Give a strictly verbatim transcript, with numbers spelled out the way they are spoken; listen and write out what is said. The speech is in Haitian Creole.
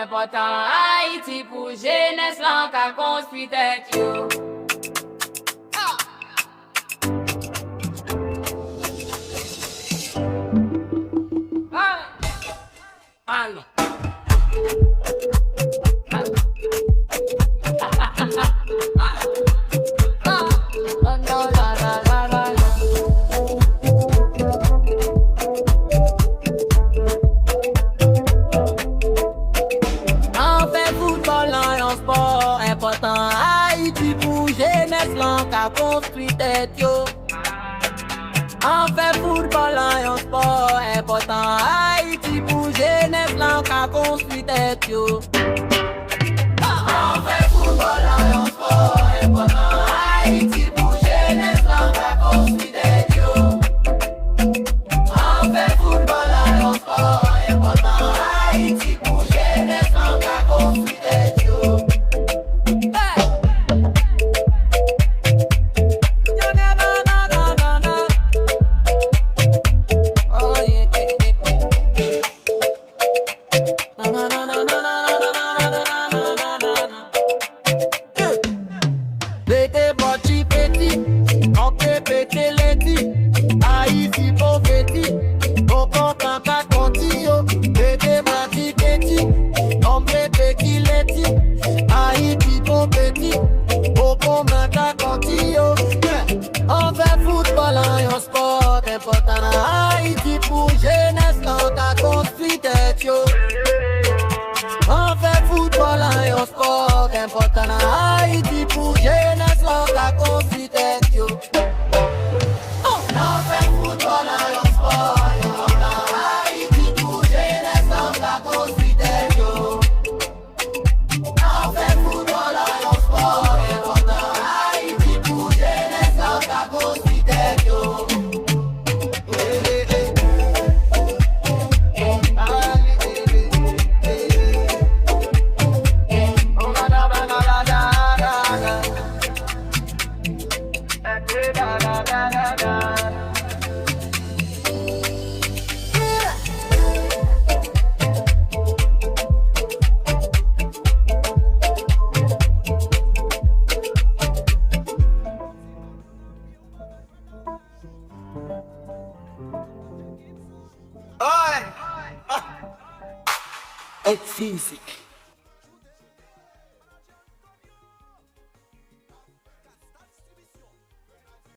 Enpòtan Ayiti pou jenès lan ka konstwi tèt yo. Alon. An fè foutbòl lan yon spò enpòtan Ayiti pou jenès lan ka konstwi tèt yo. An fè foutbòl lan yon spò enpòtan Ayiti pou jenès lan ka konstwi tèt yo. An fè foutbòl lan yon spò enpòtan Ayiti pou jenès lan ka konstwi tèt yo. An fè foutbòl lan yon spò enpòtan Ayiti pou jenès lan ka konstwi tèt yo. Hey! Pete bòchi peti, anke pete leti, Ayiti pofeti, poko kaka konti yo, pete mati peti, nonm pete ki leti, Ayiti pofeti, poko mata konti yo. An fè foutbòl an yon spò enpòtan nan Ayiti pou jenès lan ka konstwi tèt yo. An fè foutbòl an yon spò enpòtan nan Ayiti pou jenès lan ka konstwi tèt yo. An fè foutbòl an yon spò enpòtan nan Ayiti pou jenès lan ka konstwi tèt yo. An fè foutbòl an yon spò enpòtan Ayiti pou jenès lan ka konstwi tèt yo. Oi! Ah! Hey, Fizik.